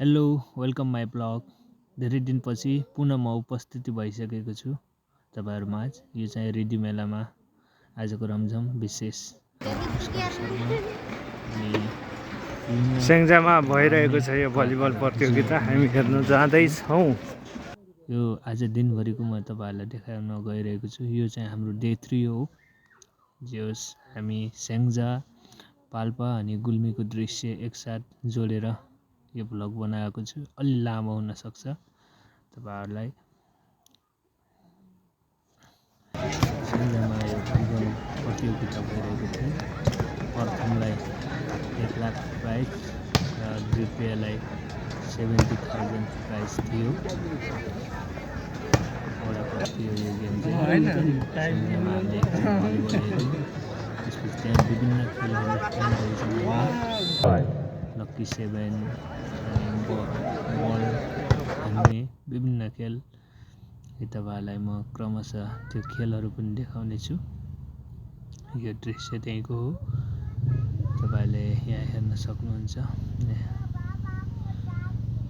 Hello welcome my blog. धेरै दिनपछि पुनः म उपस्थिति भइसकेको छु तपाईँहरूमाझ। यो चाहिँ रेडी मेलामा आजको रमझम विशेष स्याङ्जामा भइरहेको छ यो भलिबल प्रतियोगिता। हामी खेल्न जाँदैछौँ। यो आज दिनभरिको म तपाईँहरूलाई देखाउन गइरहेको छु। यो चाहिँ हाम्रो डे 3 हो। जे होस् हामी स्याङ्जा, पाल्पा अनि गुल्मीको दृश्य एकसाथ जोडेर यो भ्लग बनाएको छु। अलि लामो हुन सक्छ तपाईहरुलाई। स्याङ्जामा यो फुटबल प्रतियोगिता भइरहेको थियो। प्रथमलाई 1 लाख प्राइज र द्वितीयलाई 70,000 प्राइज थियो। वडा कप थियो यो गेम चाहिँ। स्याङ्जामा हामीले भलिबल हेर्यौँ। त्यसपछि त्यहाँ विभिन्न खेलहरू खेलिरहेछन्। लक्की 7 अनि बल हान्ने विभिन्न खेल तपाईँहरूलाई म क्रमशः त्यो खेलहरू पनि देखाउने छु। यो दृश्य त्यहीँको हो, तपाईँले यहाँ हेर्न सक्नुहुन्छ।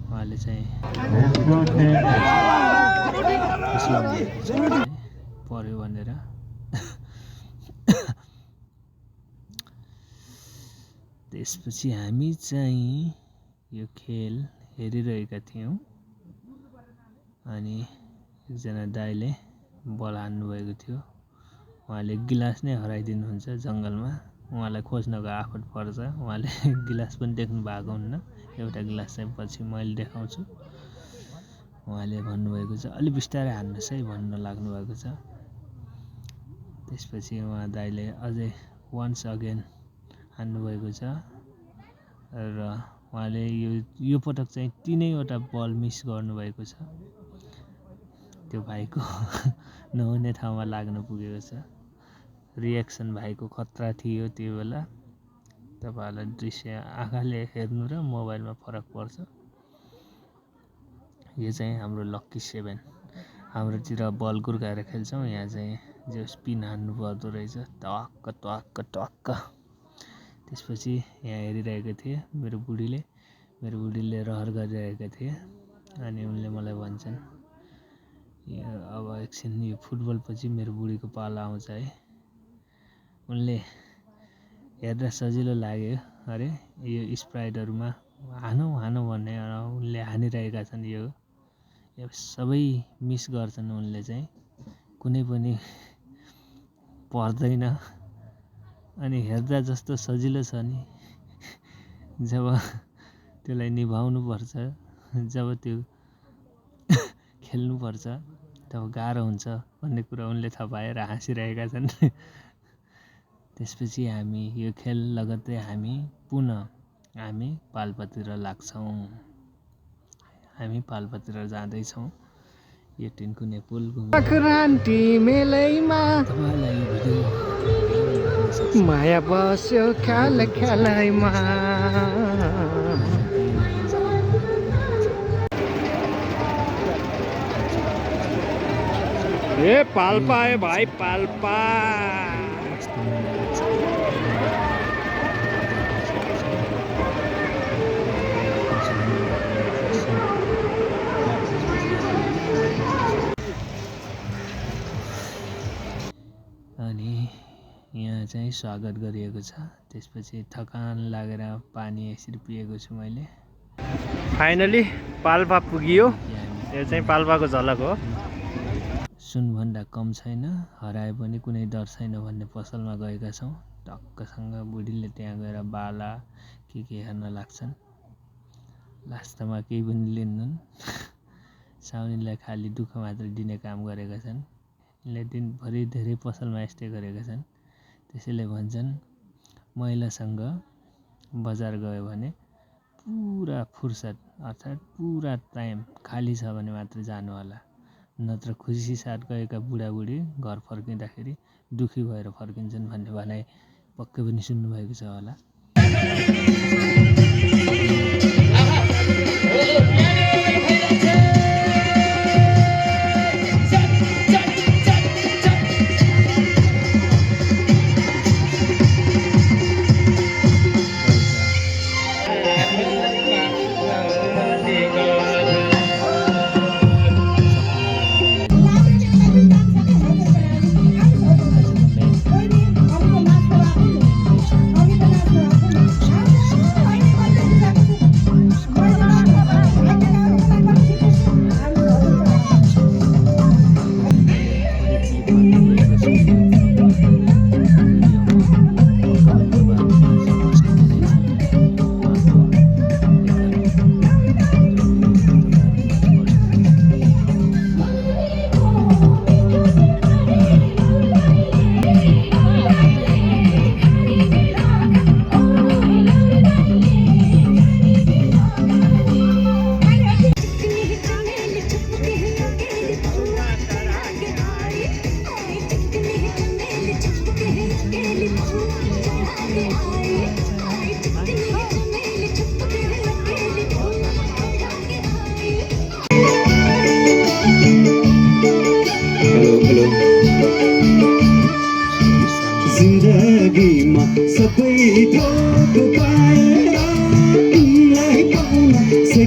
उहाँले चाहिँ पर्यो भनेर त्यसपछि हामी चाहिँ यो खेल हेरिरहेका थियौँ अनि एकजना दाइले बल हान्नुभएको थियो। उहाँले गिलास नै हराइदिनुहुन्छ जङ्गलमा। उहाँलाई खोज्नको आफत पर्छ। उहाँले गिलास पनि देख्नु भएको हुन्न। एउटा गिलास चाहिँ पछि मैले देखाउँछु। उहाँले भन्नुभएको छ अलि बिस्तारै हान्नुहोस् है भन्न लाग्नु भएको छ। त्यसपछि उहाँ दाइले अझै वन्स अगेन हान्नुभएको छ र उहाँले यो पटक चाहिँ 3वटा बल मिस गर्नुभएको छ। त्यो भाइको नहुने ठाउँमा लाग्न पुगेको छ। रिएक्सन भाइको खतरा थियो त्यो बेला। तपाईहरुलाई दृश्य आँखाले हेर्नु र मोबाइलमा फरक पर्छ। यो चाहिँ हाम्रो लक्की 7। हाम्रोतिर बल गुर्काएर खेल्छौँ। यहाँ चाहिँ जो स्पिन हान्नु पर्दो रहेछ टक्क टक्क टक्क। त्यसपछि यहाँ हेरिरहेको थिएँ मेरो बुढीले रहर गरिरहेका थिए अनि उनले मलाई भन्छन् अब एकछिन यो फुटबल पछि मेरो बुढीको पाला आउँछ है। उनले हेर्दा सजिलो लाग्यो अरे यो स्प्राइटहरुमा हानौ भन्ने उनले हानिरहेका छन्। यो सबै मिस गर्छन् उनले चाहिँ, कुनै पनि पर्दैन अनि हेर्दा जस्तो सजिलो छ नि जब त्यसलाई निभाउनु पर्छ, जब त्यो खेल्नु पर्छ तब गाह्रो हुन्छ भन्ने कुरा उनले थाहा पाएर हाँसिरहेका छन्। त्यसपछि हामी यो खेल लगत्तै हामी पाल्पातिर लाग्छौँ। हामी पाल्पातिर जाँदैछौँ। यो टिनकुने पुल क्रान्ति मेलैमा तपाईलाई यो भिडियो माया बस्यो ख्याल ख्यालैमा। ए पाल्पा है भाइ पाल्पा। अनि यहाँ चाहिँ स्वागत गरिएको छ। त्यसपछि थकान लागेर पानी यसरी पिएको छु मैले। फाइनली पाल्पा पुगियो। यो चाहिँ पाल्पाको झलक हो। सुनभन्दा कम छैन, हराए पनि कुनै डर छैन भन्ने पसलमा गएका छौँ। टक्कसँग बुढीले त्यहाँ गएर बाला के हेर्न लाग्छन्। लास्टमा केही पनि लिन्नन्। साउनीलाई खाली दुःख मात्र दिने काम गरेका छन्। यिनले दिनभरि धेरै पसलमा यस्तै गरेका छन्। त्यसैले भन्छन् महिलासँग बजार गयो भने पुरा फुर्सद अर्थात् पुरा टाइम खाली छ भने मात्र जानु होला, नत्र खुसी साथ गएका बुढाबुढी घर फर्किँदाखेरि दुखी भएर फर्किन्छन् भन्ने भनाइ पक्कै पनि सुन्नुभएको छ होला।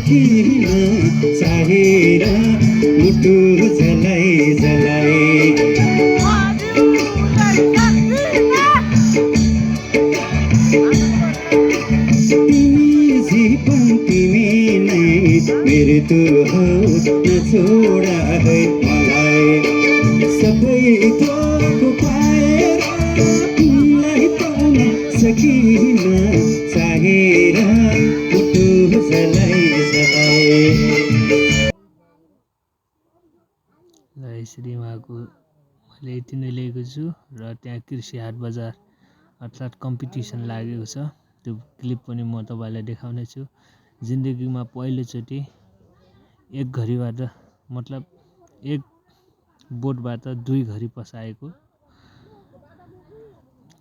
सकिन चाहेर मुटु जलाई जलाई तिमी जीवन तिमी नै मृत्यु हो नछोडा है मलाई सबै थोक पाएर तिमीलाई पाउन सकिन चाहेर मुटु जलाई जलाई र यसरी उहाँको मैले यति नै लिएको छु र त्यहाँ कृषि हाट बजार अर्थात् कम्पिटिसन लागेको छ त्यो क्लिप पनि म तपाईँलाई देखाउने छु जिन्दगीमा पहिलोचोटि एक घडीबाट मतलब एक बोटबाट 2 घडी पसाएको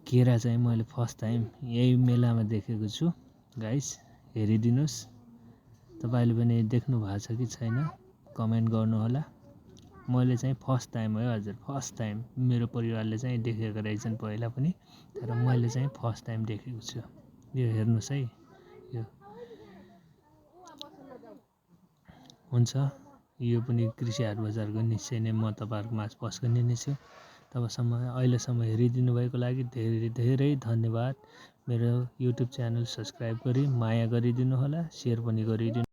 केरा चाहिँ मैले फर्स्ट टाइम यही मेलामा देखेको छु गाइस हेरिदिनुहोस् तपाईँले पनि देख्नु भएको छ कि छैन कमेन्ट गर्नुहोला मैले चाहिँ फर्स्ट टाइम है हजुर फर्स्ट टाइम मेरो परिवारले चाहिँ देखेको रहेछन् पहिला पनि तर मैले चाहिँ फर्स्ट टाइम देखेको छु यो हेर्नुहोस् है यो हुन्छ यो पनि कृषि हाट बजारको निश्चय नै म तपाईँहरूको माझ पस्कने नै छु तबसम्म अहिलेसम्म हेरिदिनु भएको लागि धेरै धेरै धन्यवाद मेरो युट्युब च्यानल सब्सक्राइब गरी माया गरिदिनु होला सेयर पनि गरिदिनु